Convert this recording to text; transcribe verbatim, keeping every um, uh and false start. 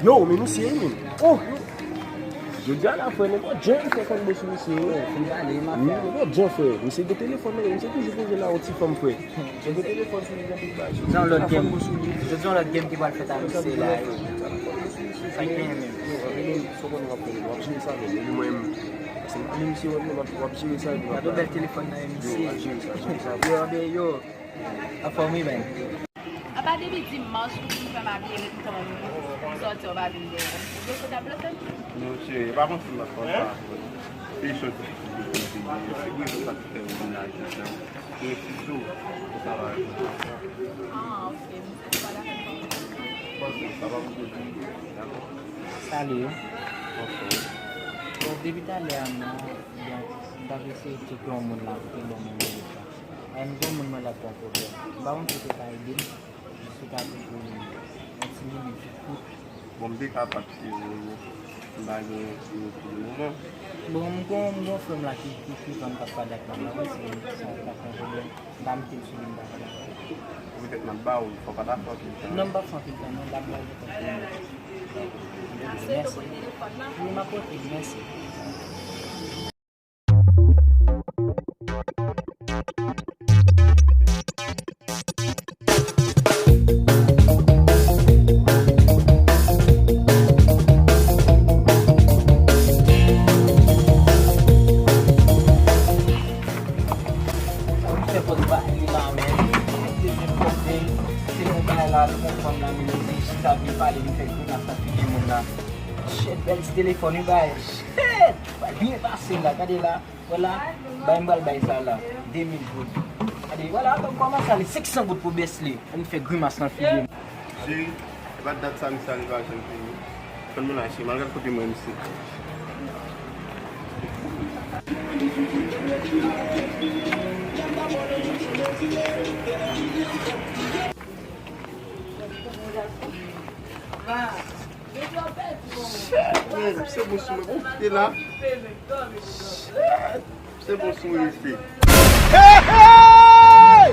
Yo, men misye, men. Oh, yo. Jodi a la, frè, nenpòt jan m fè konn bon sou misye, yo. Yo, nenpòt jan, frè. Misye gen telefòn, men misye toujou poze la, yon ti fanm, frè. Misye gen telefòn sou li, gen tout bagay sou li. Jan lòt game. Jodi a, yon lòt game ki pral fèt a misye la, yo. Sa k genyen menm? Yo, anben, sa w konn w ap fè, w ap jere sa menm. Epi mwen menm, paske m pa menm misye, w ap jere sa, epi w ap... Gade bèl telefòn nan, yo, misye. W ap jere sa, jere sa. Yo, anben, yo. Anfòm, wi, men. Apa depi dimanch ou fin fè m abiye ret tann ou, ou sòti ou pa vin dèyè m. Ou gen kote ap bloke m? Non, cheri, e pa konsa m ap konsa. Hein? E chòt, se vre sa ki fè ou vin la jodi a. Mwen si sou, ou sa va jwenn. Ah, ok, m se pa dakò. Bon, sa va pou jodi, dakò? Salut. Bonsoir. Bon, depi talè a, non, bon, m t ap eseye tcheke yon moun la pou te ban mwen yon repa. An gen moun mwen la pran pwoblèm. M pa konn si w te ka ede m, si w ta pran pou yon ti minit, ti kout. Bon, m te ka pa t ede w, m pa gen yon ti minit pou le moman. Bon, m gon, m gon frè m la ki, ki, ki vann k ap pale ak mwen la, wi, si, si w ta pran pwoblèm, m pa mete l sou li, m pa pale ak li. Ou petèt m ap ba w, fò w pa ta fè anpil tan. Non, m p ap fè anpil tan, non, la m pral gentan fini. Mèsi. Wi, m ap pote, mèsi. Mwen fè pòz ba li la, men li te gen pòz de, te gen bagay la, li konn fanm la, men li te chita vin pale, li fè grimas nan figi moun la. Shit, bèl ti telefòn, wi, bay. Shit! Byen pase la, gade la. Vwala, bay m pral bay sa la, de mil goud. Gade, vwala, atann kòmanse ale, senk san goud pou bès li. Ann fè grimas nan figi m. Cheri, e pa dat sa misye ale pa janm vini. Fè l mounache, m al gad kote mwen misye. Shit, men, se bon sou mwen, bon, te la. Shit, se bon sou mwen, mesye. Hey, hey!